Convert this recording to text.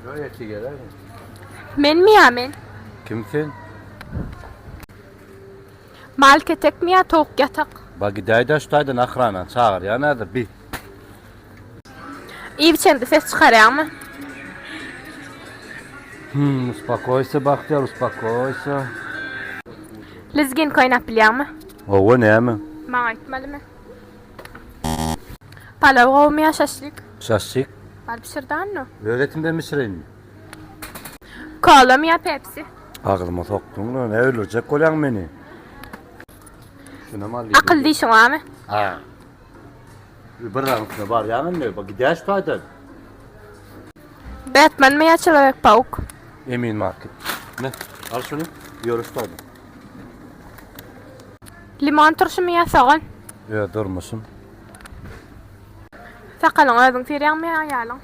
Ýok, ertir geläýiň. Menmi ýa men? Kim sen? Mal ketekmi ýa towuk ýatak? Ba gidäýdä şu taýdan ahranany çagyrýan häzir bi. Iýip içeňde ses çykarýaňmy? Hum, uspokoýsa Bagtyýar, uspokoýsa. Lezginka oýnap bilýäňmi? Hawa, näme? Maňa aýtmalymy? Palaw gowumy ýa şaşlyk? Şaşlyk. Bal bişirdi Anno. Öz etimden bişireýinmi? Kolamy ýa Pepsi? Agzyma sokduň-la, nä öldürjek bolýaň meni? Şunam al. Akyl dişiň barmy? Ha. Bir zadyň üstüne barýaň indi, bak gidäý şu taýdan. Batmanmy ýa Çelowek Pauk? Emin market. Me, al şuny, ýör şu taýdan. Limon turşumy ýa sogan? Öz durmuşym. Sakalyňy özüň syrýaňmy ýa aýalyň?